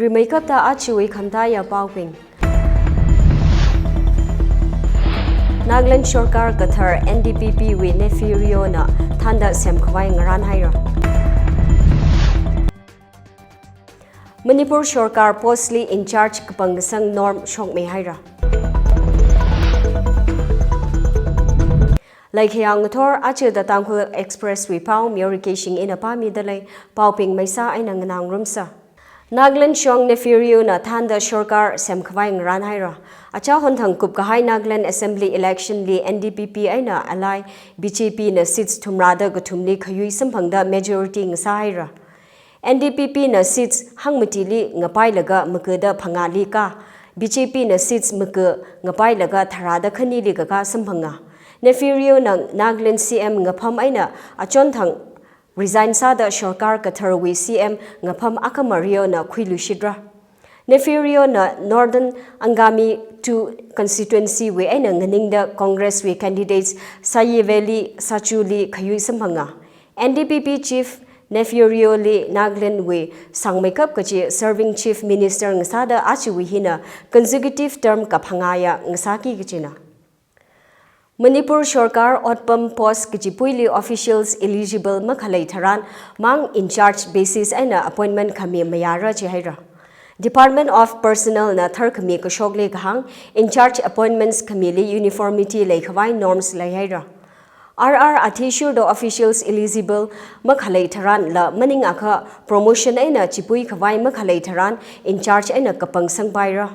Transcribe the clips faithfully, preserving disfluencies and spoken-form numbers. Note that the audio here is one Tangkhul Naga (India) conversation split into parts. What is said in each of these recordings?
Rimeikapta ajawui khamataiya paobing. Nagaland Sorkar Kathar N D P P wui Neiphiu Rio na thānda semkhavai ngarānhaira. Manipur Sorkar post li in charge kapangkasang norm shokmihaira. Laikhayā ngathor aja The Tangkhul Express wui pao Mary Keishing ina pāmidalei, paobing maisa eina nganāngarumsa. Nagaland shong Neiphiu Rio na thānda sorkar semkhavai ngarānhaira. Achā honthang kupkahai Nagaland Assembly election li N D P P eina ally B J P na seats thumrāda kathumli khayui samphangda majority ngasāhaira. N D P P na seats hangmatili ngapailaga makada phangāli kā, B J P na seats maka ngapailaga tharāda khanili kakā samphanga. Neiphiu Rio na Nagaland C M ngapham eina achonthang resign sāda Sorkar Katharwui C M ngapham Akhama Rio na khuiluishitra. Neiphiu Rio na Northern Angami two constituency wui eina nganingda Congress wui candidates Sayiveli Sachu li khayui samphanga. N D P P chief Neiphiu Rio li Nagaland wui sāngmeikap kachi serving chief minister ngasāda ajawui hina consecutive term kaphangāya ngasāki kachina. Manipur Sorkar otpam post kachipuili officials eligible makhalei tharan mang in charge basis eina appointment khami mayāra chihaira. Department of Personnel na tharkhami kashokli kahāng in charge appointments khamili uniformity leikhavai norms leihaira. R R athishurda officials eligible makhalei tharanla maningakha promotion eina chipuikhavai makhalei tharan in charge eina kapangsangpaira.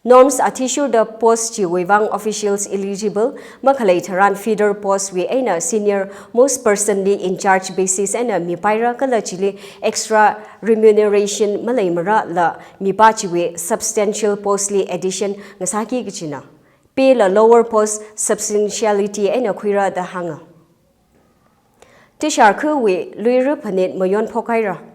Norms athishurda post chiwui vang officials eligible makhalei tharan feeder post wui eina senior most person li in charge basis eina mipaira kala chili extra remuneration maleimarala mipā chiwui substantial post li addition ngasāki kachina. Pay la lower post substantiality eina khuira da hānga. Tishar khawui luira phanit mayon phokhaira.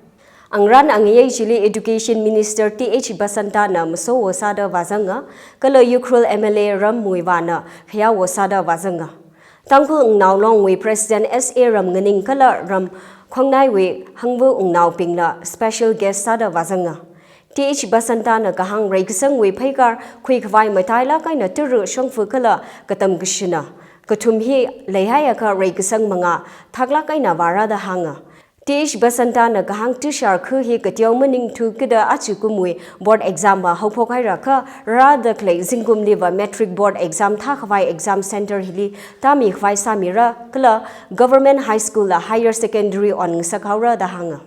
Angarān angayei chili Education Minister T H Basanta na masowo sāda vāzanga, kala Ukhrul M L A Ram Muivah na khayawo sāda vāzanga. Tangkhul Ngnao Longwui President S A Ramnganing kala Ram Khongnaiwui Hangvu Ngnaobingla special guest sāda vāzanga. T H Basanta na kahāng reikasangwui pheikar khuikhavai matailāk eina tara shongfa kala katam kashina kathum hi leihaiakha reikasang mangā thaklāk eina vāra da hānga. T H Basanta na kahāng tishar kha hi kateo maningthu kida achikumwui board exam va haophok hairakha rāda khalei zingkumliva matric board exam thākhavai exam center hili tāmikhavai sāmira kala government high school la higher secondary on ngasakhaora da hānga.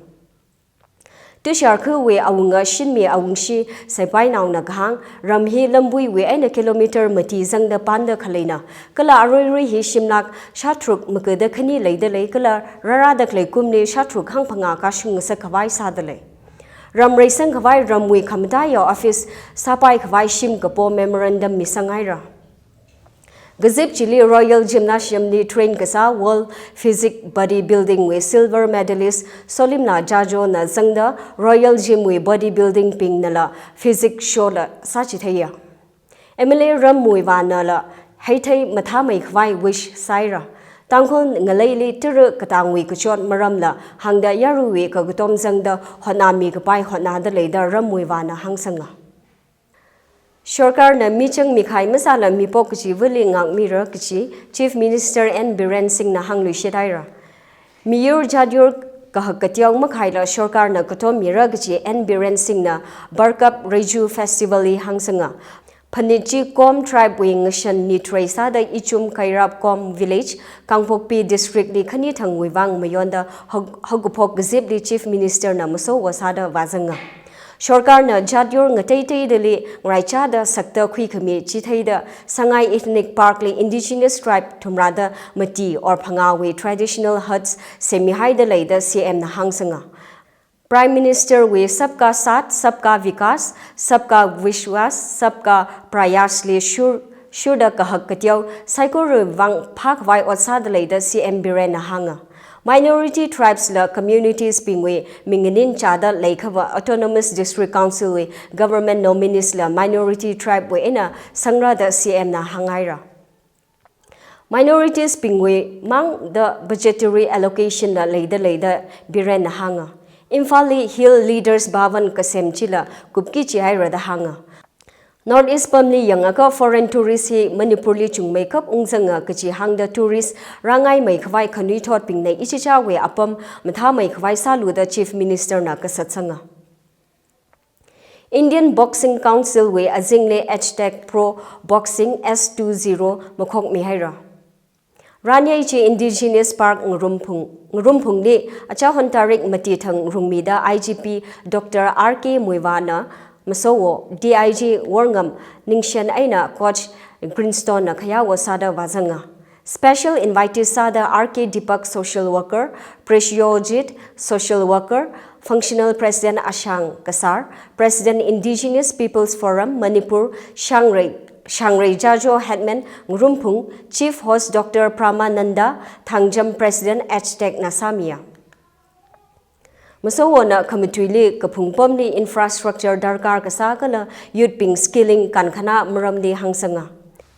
Tishar khawui awunga Shinmi Awungshi Saipainaona kahāng, ram hi lambuiwui eina kilometer mati zangda panda khaleina, kala aruirui hi shimlāk shātharuk makada khani leidalei kala rārāda khalei kumli shātharuk hangphangā kashung ngasakhavai sādalei. Ram reisangkhavai ramwui khamataiya office sāpaikhavai shim kapo memorandum misanghaira. Kazip chili Royal Gymnasium li train kasā World Physique Bodybuilding wui silver medalist Solimla Jajo na zangda Royal Gym wui bodybuilding bing nala physique show la sāchitheiya. M L A Ram Muivah nala heithei mathāmeikhavai wish sāhaira. Tangkhul ngaleili tara katangwui kachot maramla hāngda yaruiwui kakatom zangda hotnamikapai hotnadalei da Ram Muivah na hāngsanga. Sorkarna michang mikhai masāla mipok kachivali ngākmira kachi Chief Minister N Biren Singh na hāngluishit haira. Miyur jatyur kahak kateo makhaila sorkarna katom mira kachi N Biren Singh na Barkap Reiju Festival li hāngsanga. Phanit chi Kom tribe wui ngashan nitrei sāda Ichum Kairap Kom Village, Kangpokpi District li khani thangwui vang mayonda hak-, haokaphok kazipli Chief Minister na masowo sāda vāzanga. Sorkarna jatyur ngateiteidali ngaraichāda sakta khuikhami chitheida Sangai Ethnic Park li indigenous tribe thumrāda mati or phangāwui traditional huts semmihaida leida C M na hāngsanga. Prime Minister wui Sabka Saath, Sabka Vikas, Sabka Vishwas, Sabka Prayas li shur, shurda kahak kateo saikorawui vang phākhavai ot sāda leida C M Biren na hānga. Minority tribes la communities bingwui minganin chāda leikhava Autonomous District Council wui government nominees la minority tribe wui eina sangra da C M na hānghaira. Minorities bingwui mangda budgetary allocation la leida leida Biren na hānga. Imphal li Hill Leaders Bhavan kasem chila kupki chihaira da hānga. North East pamli yangakha foreign tourist hi Manipur li chungmeikap ungzanga kachi hāngda tourist rāngaimeikhavai khanuithotbingna ichichawui apam mathāmeikhavai sālu da Chief Minister na kasatsanga. Indian Boxing Council wui azingli H Tech Pro Boxing S two zero makhokmihaira. Ranyei chi Indigenous Park Ngarumphung, Ngarumphungli achahon tarik mati thang rungmida I G P Doctor R K Muivah na masowo, D I G Worngam Ningshen eina coach Greenstone na khayawo sāda vāzanga. Special invitees sāda R K Deepak, social worker, Preciojit, social worker, functional president Ashang Kasar, president Indigenous People's Forum Manipur, Shangrei, Shangrei Jajo Headman Ngarumphung, chief host Doctor Pramananda Thangjam, president H Tech na sāmiya. Masowona khamatuili kaphung pamli infrastructure darkar kasā kala youth bing skilling kankhana maramli hāngsanga.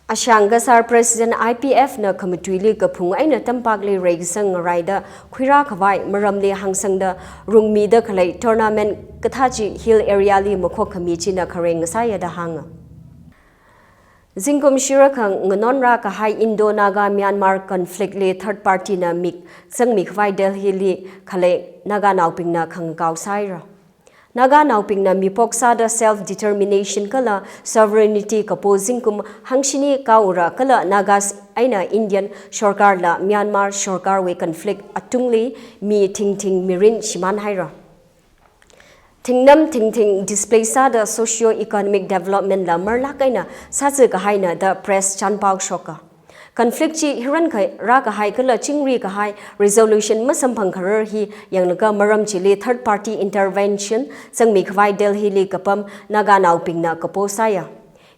Ashang Kasar president I P F na khamatuili kaphung eina tampakli reikasang ngaraida khuirākhavai maramli hāngsangda rungmida khalei tournament kathā chi hill area li makhokkhami china khareng ngasāya da hānga. Zingkum shirakhang nganonrākahai Indo-Naga Myanmar conflict li third party na mik zangmikhavai Delhi li khalei Naganaobingna khangakao sāhaira. Naganaobingna mipok sāda self determination kala sovereignty kapo zingkum hangshini kaora kala Nagas eina Indian sorkar la Myanmar sorkarwui conflict atungli mi thingthing mirin shimānhaira. Thingnam thingthing displace sāda socio-economic development la marlāk eina sāzakahaina da press chānpao shoka. Conflict chi hirankha rākahai kala chingrikahai resolution masamphangkharar hi yanglaga maram chili third party intervention zangmikhavai Delhi li kapam Naganaobingna kapo sāya.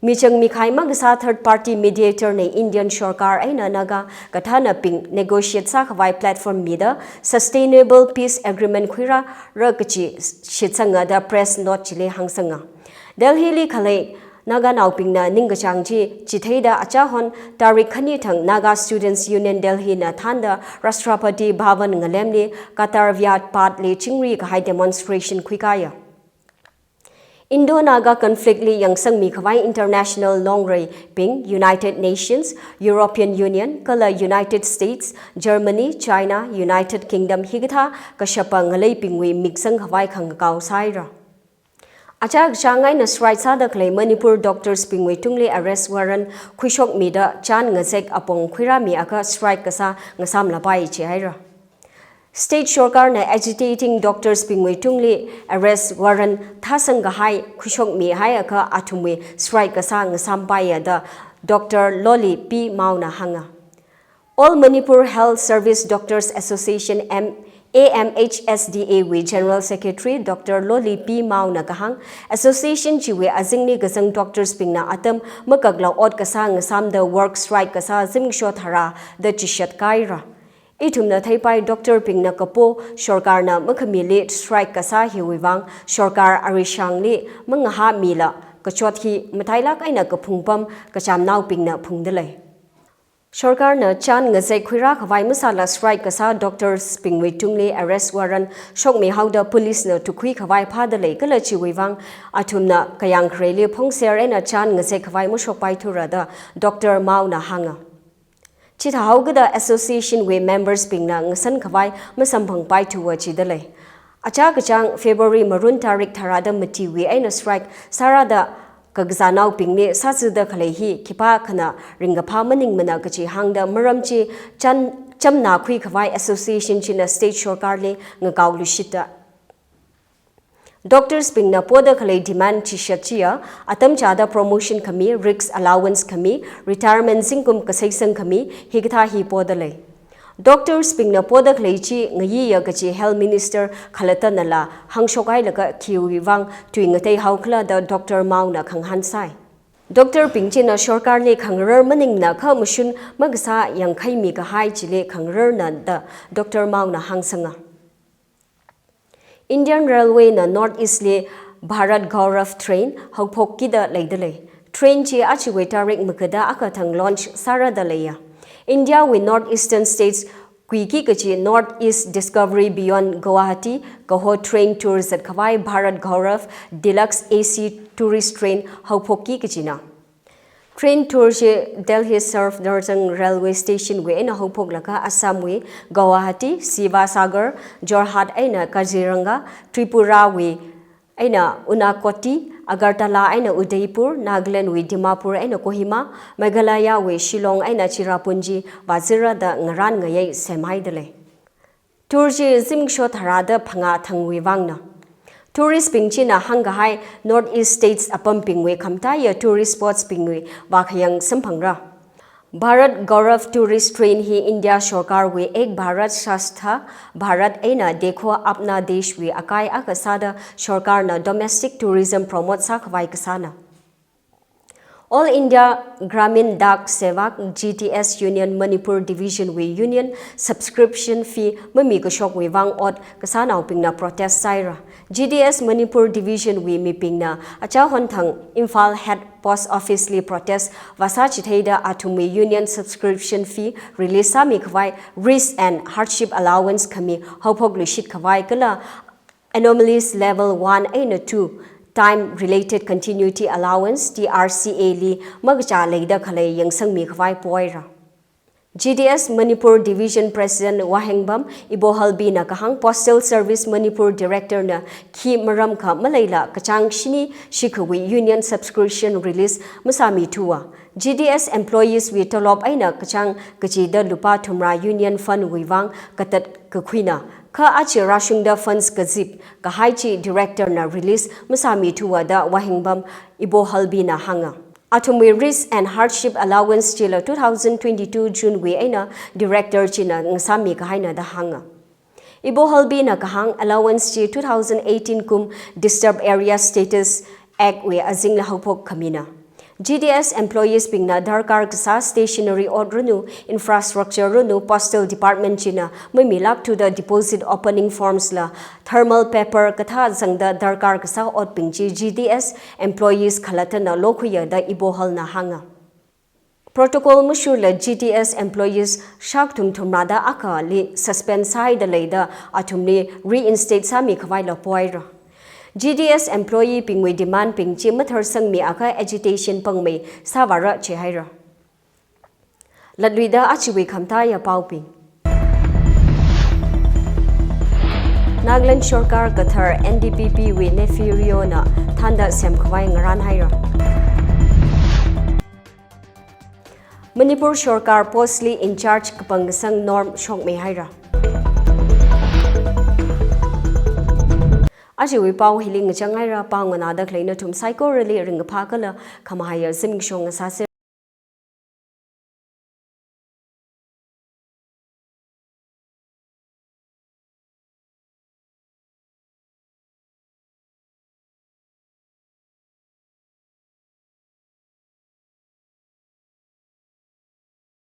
Michang mikhai makasā third party mediator na Indian sorkar eina Naga kathānabing negotiate sākhavai platform mida sustainable peace agreement khuirāra kachi shitsanga da press note chili hāngsanga. Delhi li khalei Naganaobingna ningkachāng chi chitheida achahon tarik khani thang Naga Students Union Delhi na thānda Rashtrapati Bhavan ngalemli Kartavya Path li chingrikahai demonstration khuikaya. Indo-Naga conflict li yangsangmikhavai international longreibing, United Nations, European Union, kala United States, Germany, China, United Kingdom hikathā kashapa ngaleibingwui mik zangkhavai khangakao sāhaira. Achā kachāng eina strike sāda khalei Manipur doctors bingwui tungli arrest warrant khuishokmida chān ngazek apong khuirāmiakha strike kasā ngasāmlapai chihaira. State sorkarna agitating doctors bingwui tungli arrest warrant thāsangkahai khuishokmihaiakha athumwui strike kasā ngasāmpaiya da Doctor Loli P Mao na hānga. All Manipur Health Service Doctors Association M-, A M H S D A wui General Secretary Doctor Loli P Mao na kahāng, association chiwui azingli kazang doctors bingna atam makakla ot kasā ngasāmda work strike kasā zimiksho tharāda chishat kahaira. Ithumna theipai doctor bingna kapo sorkarna makhamili strike kasā hiwui vang sorkar arishangli mangahāmila kachot hi matailāk eina kaphung pam kachamnaobingna phungdalei. Sorkarna chān ngazek khuirākhavai masāla strike kasā doctors bingwui tungli arrest warrant shokmihaoda police na tukhuikhavai phādalei kala chiwui vang athumna kayāng khareli phongser eina chān ngazekkhavai mashokpaithura da Doctor Mao na hānga. Chithāhaokida association wui members bingna ngasankhavai masamphangpaithuwa chidalei. Achā kachāng February marun tarik tharāda matiwui eina strike sārāda kakazānaobingli sāzada khalei hi khipākhana ringkaphā maningmana kachi hāngda maram chi chān chamna khuikhavai association china state sorkarli ngakaoluishita. Doctors bingna poda khalei demand chishat chiya, atam chāda promotion khami, risk allowance khami, retirement zingkum kaseisang khami, hikathā hi podalei. Doctors bingna poda khalei chi ngayiya kachi Health Minister khalatta nala hāngshok hailaga khiwui vang tui ngateihaokhala da Doctor Mao na khangahān sai. Doctor bing china sorkarli khangarar maningna kha mashun makasā yangkhaimi kahai chili khangararna da Doctor Mao na hāngsanga. Indian Railway na North East li Bharat Gaurav train haophokkida leidalei. Train chi achiwui tarik makada akha thang launch sārāda leiya. India wui North Eastern states Haophokki kaji North East Discovery Beyond Guwahati kaho train tour zatkhavai Bharat Gaurav Deluxe A C tourist train haophokki kajina. Train tour chi Delhi Safdarjung Railway Station wui eina haophoklaga Assam wui Guwahati, Sivasagar, Jorhat eina Kaziranga, Tripura wui eina Unakoti, Agartala eina Udaipur, Nagaland wui Dimapur eina Kohima, Meghalaya wui Shillong eina Cherrapunji vāzirada ngarān ngayei semhaidalei. Tour chi zimiksho tharāda phangā thangwui vangna. Tourist bing china hāngkahai North East States apambingwui khamataiya tourist spots bingwui vākhayang samphangra. Bharat Gaurav Tourist Train hi India Sorkarwui Ek Bharat Shreshtha Bharat eina Dekho Apna Desh wui akai akha sāda Sorkarna domestic tourism promote sākhavai kasāna. All India Gramin Dak Sevak, G D S Union Manipur Division wui Union subscription fee mamikashokwui vang ot kasānaobingna protest sāhaira. G D S Manipur Division wui mibingna achahon thang Imphal Head Post Office li protest vāsāchitheida athumwui union subscription fee release sāmikhavai, risk and hardship allowance khami haophokluishit khavai kala Anomalous Level one eina two Time Related Continuity Allowance, T R C A li makachā leida khalei yangsangmikhavai pohaira. G D S Manipur Division President Wahengbam Ibohalbina kahāng Postal Service Manipur Director na khi maram kha maleila kachāng shini shikhawui union subscription release masāmithuwa. G D S employees wui tolop eina kachāng kachida lupā thumrā union fund wui vang katat kakhuina. Kha aja rāshungda funds kazip kahai chi director na release masāmithuwa da Wahengbam Ibohalbina hānga. Athumwui risk and hardship allowance chila two thousand twenty-two June wui eina director china ngasāmikahaina da hānga. Ibohalbina kahāng allowance chi two thousand eighteen kum Disturbed Area Status Act wui azingla haophok khamina. G D S employees bingna darkar kasā stationery ot ranu, infrastructure ranu, postal department china mamilākthuda deposit opening forms la thermal paper kathā zangda darkar kasā otbing chi G D S employees khalattana lokhuiya da Ibohalna hānga. Protocol mashurla G D S employees shākthum thumrāda akhali suspend sāhaida leida athumli reinstate sāmikhavai la pohaira. G D S employee bingwui demand bing chi matharsangmi akha agitation pangmei sāvāra chihaira. Latluida ajawui khamataiya paobing. Nagaland Sorkar kathar N D P P wui Neiphiu Rio na thānda semkhavai ngarānhaira. Manipur Sorkar post li in charge kapangkasang norm shokmihaira. Ajawui pao hili ngachanghaira, pao nganāda khalei nathum saikorali ringkaphā kala khamahaiya zimiksho ngasāse.